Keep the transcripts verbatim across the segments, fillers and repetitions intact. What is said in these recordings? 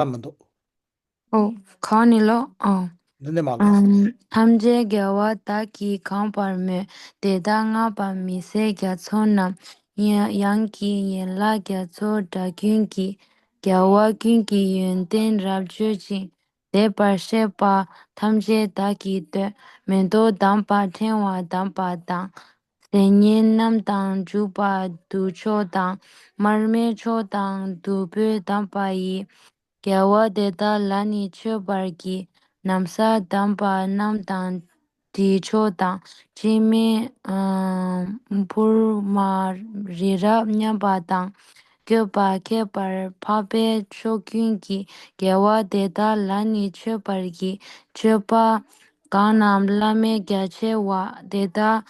ཨ་མི་འདུག་ཨོ། གང་ནི་ལོ། ཨོ། འདི་ནས་མ་ལོ། ཨམ། ཐམས་ཅད་རྒྱལ་བ་བདག་གིས་གང་བར་མོས། དེ་དག་བསྔགས་པ་མི་ཟད་རྒྱ་མཚོ་རྣམས། ཡ། ཡང་གི་ཡན་ལག་རྒྱ་མཚོ་འདྲ་ཀུན་གྱིས། རྒྱལ་བ་ཀུན་གྱི་ཡོན་ཏན་རབ་བརྗོད་ཅིང་། དེ་བར་གཤེགས་པ་ཐམས་ཅད་བདག་གིས་བསྟོད། མེ་ཏོག་དམ་པ་ཕྲེང་བ་དམ་པ་དང་། ཟས་སྙན་རྣམས་དང་བྱུག་པ་དུར་མཆོག་དང་། མར་མེ་མཆོག་དང་བདུག་སྤོས་དམ་པ་ཡིས། རྒྱལ་བ་དེ་དག་ལ་ནི་མཆོད་པར་བགྱི། ན་བཟའ་དམ་པ་རྣམས་དང་། དྲི་མཆོག་དང་། དྲི་མེད་ཨ་ཕུར་མ་རི་རབ་མཉམ་པ་དང་། བཀོད་པ་ཁྱད་པར་འཕགས་པའི་མཆོག་ཀུན་གྱིས། རྒྱལ་བ་དེ་དག་ལ་ནི་མཆོད་པར་བགྱི། མཆོད་པ་གང་རྣམས་བླ་མེད་རྒྱ་ཆེ་བ། དེ་དག་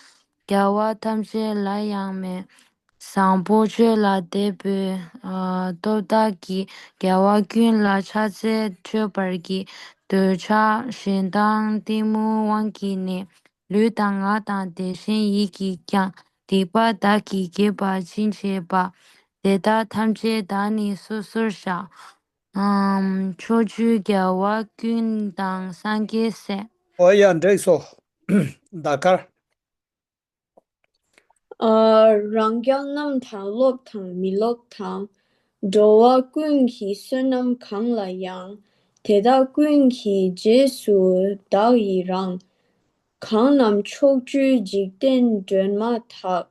རྒྱལ་བ་ཐམས་ཅད་ལ་ཡང་མོས། བཟང་པོ་ཆོས་ལ་དད་པའི་ཨ་སྟོབས་དག་གིས། རྒྱལ་བ་ཀུན་ལ་ཕྱག་འཚལ་མཆོད་པར་བགྱི། འདོད་ཆགས་ཞེ་སྡང་གཏི་མུག་དབང་གིས་ནི། ལུས་དང་ངག་དང་དེ་བཞིན་ཡིད་ཀྱིས་ཀྱང་། སྡིག་པ་བདག་གིས་བགྱིས་པ་ཅི་མཆིས་པ། དེ་དག་ཐམས་ཅད་བདག་ནི་སོ་སོར་བཤགས། ཨམ། ཕྱོགས་བཅུའི་རྒྱལ་བ་ཀུན་དང་སངས་རྒྱས་སྲས། ཨོ་ཡ། འགྲིག་སོ། ཟླ་དཀར། ཨ། རང་རྒྱལ་རྣམས་དང་སློབ་དང་མི་སློབ་དང་། འགྲོ་བ་ཀུན་གྱི་བསོད་ནམས་གང་ལ་ཡང་། དེ་དག་ཀུན་གྱི་རྗེས་སུ་བདག་ཡི་རང་། གང་རྣམས་ཕྱོགས་བཅུའི་འཇིག་རྟེན་སྒྲོན་མ་དག།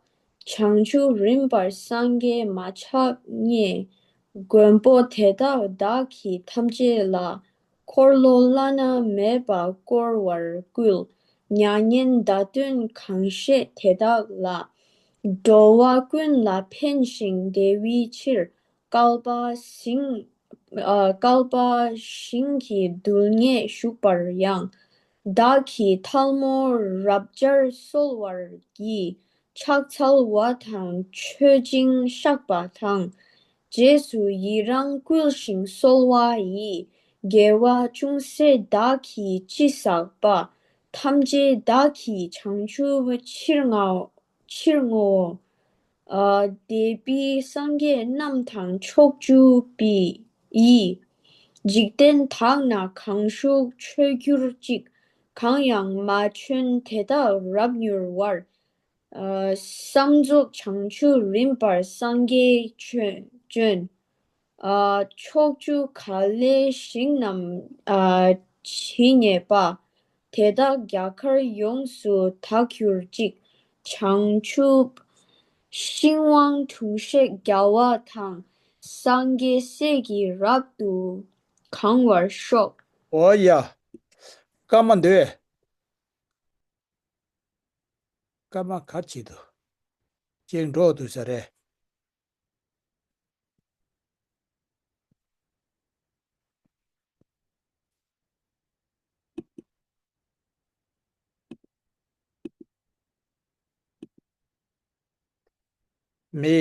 བྱང་ཆུབ་རིམ་པར་སངས་རྒྱས་མ་ཆགས་བརྙེས། མགོན་པོ་དེ་དག་བདག་གིས་ཐམས་ཅད་ལ། འཁོར་ལོ་བླ་ན་མེད་པ་བསྐོར་བར་བསྐུལ། མྱ་ངན་འདའ་དོན་གང་ཤེས་དེ་དག་ལ། འགྲོ་བ་ཀུན་ལ་ཕན་ཞིང་བདེ་བའི་ཕྱིར། བསྐལ་པ་ཞིང་། ཨ། བསྐལ་པ་ཞིང་གི་རྡུལ་སྙེད་བཞུགས་པར་ཡང་། བདག་གིས་ཐལ་མོ་རབ་སྦྱར་གསོལ་བར་བགྱི། ཕྱག་འཚལ་བ་དང་མཆོད་ཅིང་བཤགས་པ་དང་། རྗེས་སུ་ཡི་རང་བསྐུལ་ཞིང་གསོལ་བ་ཡིས། དགེ་བ་ཅུང་ཟད་བདག་གིས་ཅི་བསགས་པ། ཐམས་ཅད་བདག་གིས་བྱང་ཆུབ་ཕྱིར་བསྔོའོ། ཕྱིར་བསྔོའོ། ཨ། འདས་པའི་སངས་རྒྱས་རྣམས་དང་ཕྱོགས་བཅུ་པའི་ཡི། འཇིག་རྟེན་དག་ན་གང་བཞུགས་མཆོད་གྱུར་ཅིག། གང་ཡང་མ་བྱོན་དེ་དག་རབ་མྱུར་བར། ཨ། བསམ་རྫོགས་བྱང་ཆུབ་རིམ་པར་སངས་རྒྱས་བྱོན། བྱོན། ཨ། ཕྱོགས་བཅུ་ག་ལའི་ཞིང་རྣམས། ཨ། ཇི་སྙེད་པ། དེ་དག་རྒྱ་གར་ཡོངས་སུ་དག་གྱུར་ཅིག། བྱང་ཆུབ་ཤིང་དབང་དྲུང་གཤེགས་རྒྱལ་བ་དང་། སངས་རྒྱས་སྲས་ཀྱིས་རབ་ཏུ་གང་བར་ཤོག། ཨོ་ཡ། སྐར་མ་འདུག་སྐར་མ་ག་རེ་བྱེད་འདུག་ཅིག་འགྲོ་འདུག་ས་རེད། མི།